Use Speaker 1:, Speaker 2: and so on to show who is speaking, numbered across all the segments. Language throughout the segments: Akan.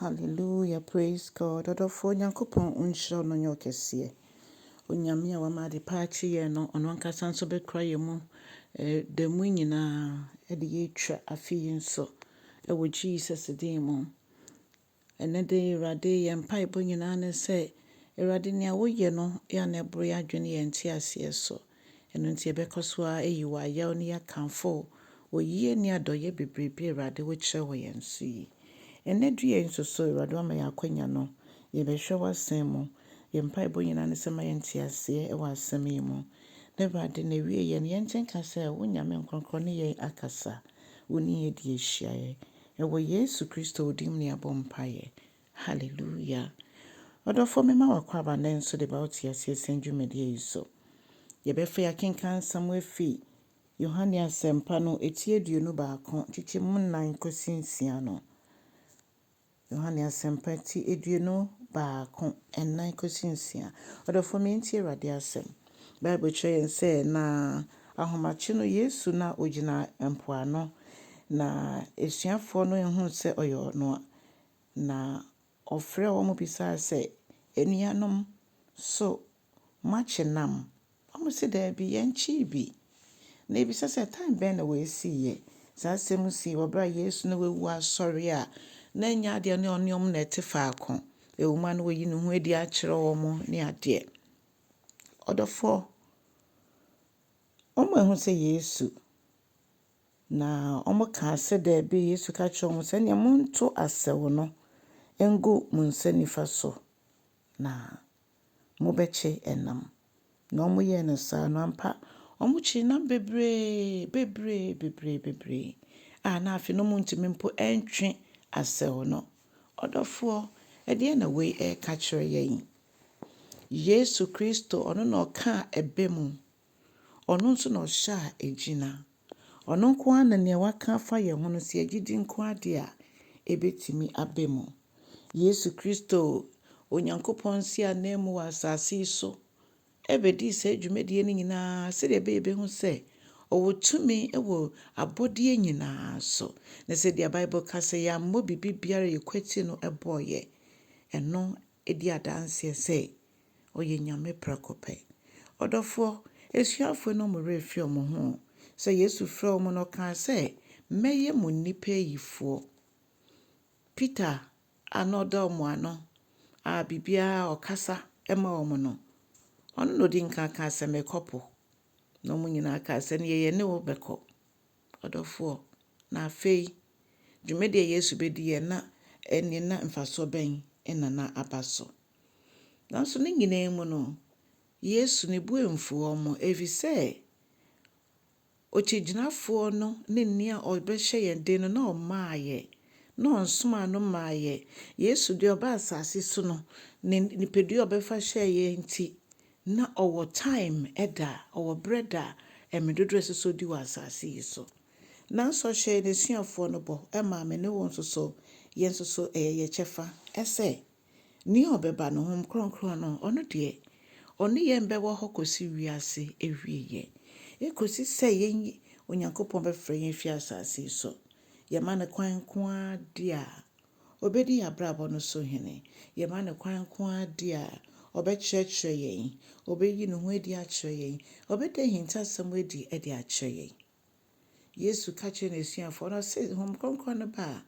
Speaker 1: Hallelujah praise God ɔdɔfoɔ Nyankopɔn nhyira wo na ɔnyɛ wo kɛseɛ. Onyame a wama ade pa akye yɛn no ɔno ankasa nso bɛkura yɛn mu eh, da mu nyinaa ɛde yɛatwa afe yi nso ɛwɔ Jesus din mu. Ɛnɛ de Awurade yɛn mpaebɔ nyinaa ne sɛ Awurade nea woyɛ no yɛ a na ɛboro yɛn adwene yɛn nteaseɛ so. Ɛno nti yɛbɛkɔ so ara ayi wo ayɛw ne yɛakamfo wo wɔ yie ne adɔeɛ bebrebe a Awurade wokyerɛ wɔ yɛn so yi. Ɛnnɛ du yɛn nso so, Awurade wama yɛn akwanya no, yɛbɛhwɛ w'asɛm mu. Yɛn mpaebɔ nyinaa ne sɛ ma yɛn nteaseɛ wɔ asɛm yi mu. Na Awurade, na ɛwie yɛn, yɛnte nka sɛ wo Nyame nkorɔnkorɔ ne yɛn akasa, wo ne yɛn adi ahyiaeɛ. Ɛwɔ Yesu Kristo wo din mu ne yɛabɔ mpaeɛ. Hallelujah. Ɔdɔfoɔ mema w'akwaaba nnɛ nso de ba wo te aseɛ sɛn dwumadie yi so. Yɛbɛfa yɛakenkan nsɛm afi Yohane Asɛmpa no eti 21 nkyekyɛmu nnan kɔsi nsia no. Yohane Asɛmpa ti 21, nnan kɔsi nsia. Ɔdɔfoɔ ma yɛntie Awurade asɛm. Bible kyerɛ yɛn sɛ na ahomakye no Yesu na ɔgyina mpoano na asuafoɔ no nhuu sɛ ɔyɛ ɔno a. Na ɔfrɛɛ wɔn bisaa sɛ, Anuanom, so moakye nam? Wɔse, Daabi, yɛnkyee bi. Na yɛbisa sɛ, Time bɛn na wei siiɛ? Saa asɛm sii wɔ berɛ a Yesu na wawu asɔre a na ɛnyɛ adeɛ ne ɔne wɔn na ɛte faako. Ɛwɔ mu a na wayi ne ho adi akyerɛ wɔn ne adeɛ. Ɔdɔfoɔ, wɔn ahu sɛ Yesu na wɔkaa sɛ daabi, Yesu ka kyerɛ wɔn sɛ ɛnneɛ monto asau no ngu mo nsa nifa so na mobɛkye ɛnam. Na wɔyɛɛ no saa no, ampa, wɔkyee nam bebree, bebree, bebree, bebree, a na afei no wɔntumi mpo ntwe asau no. Ɔdɔfoɔ, ɛdeɛn na wei ɛreka kyerɛ yɛn? Yesu Kristo, ɔno na ɔkaa ɛbɛ mu. Ɔno nso na ɔhyɛ a ɛgyina. Ɔno nko ara na nea waka afa yɛn ho no, sɛ yɛgye di nko ara deɛ a, ɛbɛtumi aba mu. Yesu Kristo, Onyankopɔn si ananmu wɔ asase yi so, ɛbɛdii saa dwumadie no nyinaa sɛdeɛ ɛbɛyɛ yɛbɛhu sɛ ɔwɔ tumi wɔ abɔdeɛ nyinaa so. Na sɛdeɛ Bible ka sɛ yɛammɔ biribi biara a yɛkwati no bɔeɛ, ɛno di adanseɛ sɛ ɔyɛ Nyame prɛko pɛ. Ɔdɔfoɔ, asuafoɔ no wɔn werɛ fi wɔn ho sɛ Yesu frɛɛ wɔn no ɔkaa sɛ, mɛyɛ mo nnipa ayifoɔ. Peter a na ɔda wɔn ano a biribiara ɔkasa ma wɔn no, ɔno na ɔdi nkan kaa sɛ mekɔ po. Na wɔn nyinaa kaa sɛ neɛ yɛne wo bɛkɔ. Ɔdɔfoɔ, na afei dwumadie a Yesu bɛdiiɛ na ɛne na mfasoɔ bɛn na na aba so. Nanso ne nyinaa mu no, Yesu ne bo amfu wɔn ɛfiri sɛ Okyigyinafoɔ no ne nea ɔbɛhyɛ yɛn den no na ɔmaa yɛ, na ɔnsomaa no maa yɛ. Yesu deɛ ɔbaa asase so no, ne nipadua a ɔbɛfa hyɛɛ yɛn nti, na ɔwɔ time da, ɔwɔ berɛ da, mmerɛ dodoɔ a ɛsɛ sɛ ɔdi wɔ asase yi so. Nanso ɔhyɛɛ n'asuafoɔ no bɔ maa me ne wo nso so, yɛn nso so ɛyɛ yɛn kyɛfa sɛ Nea ɔbɛba no, Honhom Kronkron no, ɔno deɛ, ɔne yɛn bɛwɔ hɔ kɔsi wiase awieɛ, ɛkɔsi sɛ yɛn Onyankopɔn bɛfrɛ yɛn afi asase yi so. Yɛma no kwan nko ara deɛ a, ɔbɛdi yɛn abrabɔ no so hene. Yɛma no kwan nko ara deɛ a, ɔbɛkyerɛkyerɛ yɛn, ɔbɛyi ne ho adi akyerɛ yɛn, ɔbɛda ahintasɛm adi de akyerɛ yɛn. Yesu ka kyerɛɛ n'asuafoɔ no, ɔse, Honhom Kronkron no ba a,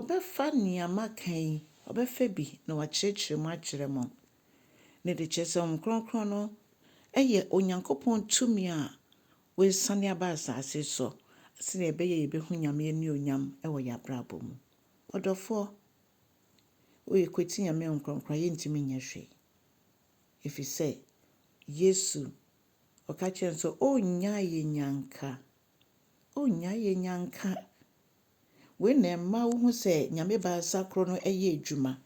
Speaker 1: ɔbɛfa nea maka yi, ɔbɛfa bi na wakyerɛkyerɛ mu akyerɛ mo. Ne de kyerɛ sɛ Honhom Kronkron no yɛ Onyankopɔn tumi a wasiane aba asase so sɛdeɛ ɛbɛyɛ yɛbɛhu Nyame anuonyam wɔ yɛn abrabɔ mu. Ɔdɔfoɔ, woyɛ kwati Nyame Honhom Kronkron a, yɛntumi nyɛ hwee. Ɛfiri sɛ, Yesu Ɔka kyerɛɛ no sɛ, Ɔnnyaa yɛn nyanka. Ɔnnyaa yɛn nyanka. Wei na ɛma wohu sɛ Nyame Baasa koro no yɛ adwuma.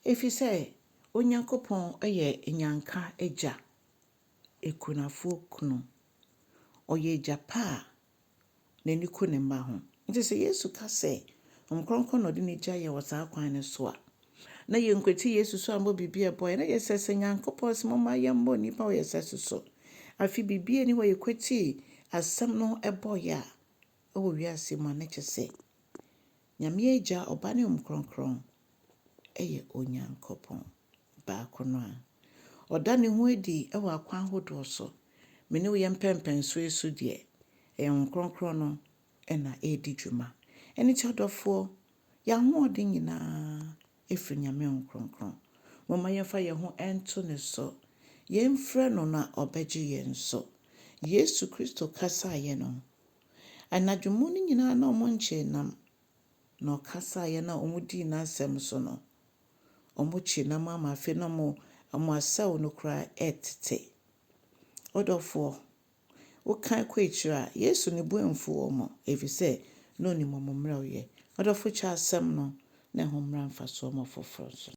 Speaker 1: Ɛfiri sɛ Onyankopɔn yɛ nyanka agya, akunafoɔ kunu. Ɔyɛ agya pa a n'ani ku ne mma ho. Nti sɛ Yesu ka sɛ Honhom Kronkron na ɔde no gya yɛn wɔ saa kwan no so a, na yɛnkwati Yesu so ammɔ biribi a ɛbɔ yɛn. Na yɛ sɛ sɛ Nyankopɔn se momma yɛmmɔ nnipa wɔ yɛn sɛso so. Afei biribi nni hɔ a yɛkwati asɛm no bɔ yɛ a ɛwɔ wiase mu a na kyerɛ sɛ Nyame Agya, Ɔba ne Honhom Kronkron. yɛ Onyankopɔn baako no a. Ɔda ne ho adi wɔ akwan ahodoɔ so. Me ne wo yɛ mpɛmpɛnsoɔ yi so deɛ, ɛyɛ Honhom Kronkron no na ɛredi dwuma. Ɛno nti ɔdɔfoɔ, yɛn ahoɔden nyinaa ɛfiri Nyame Honhom Kronkron. Momma yɛmfa yɛn ho nto ne so. Yɛmfrɛ no na ɔbɛgye yɛn so. Yesu Kristo kasaeɛ no, anadwo mu no nyinaa na wɔnkyee nam. Na ɔkasaeɛ na wɔdii n'asɛm so no, wɔkyee nam ama afei na wɔn asau no koraa ɛretete. Ɔdɔfoɔ, wokan kɔ akyire a, Yesu ne bo amfu wɔn ɛfiri sɛ na onim wɔn mmerɛwyɛ. Ɔdɔfo kyɛ asɛm no na ɛho mmra mfasoɔ ma foforɔ nso.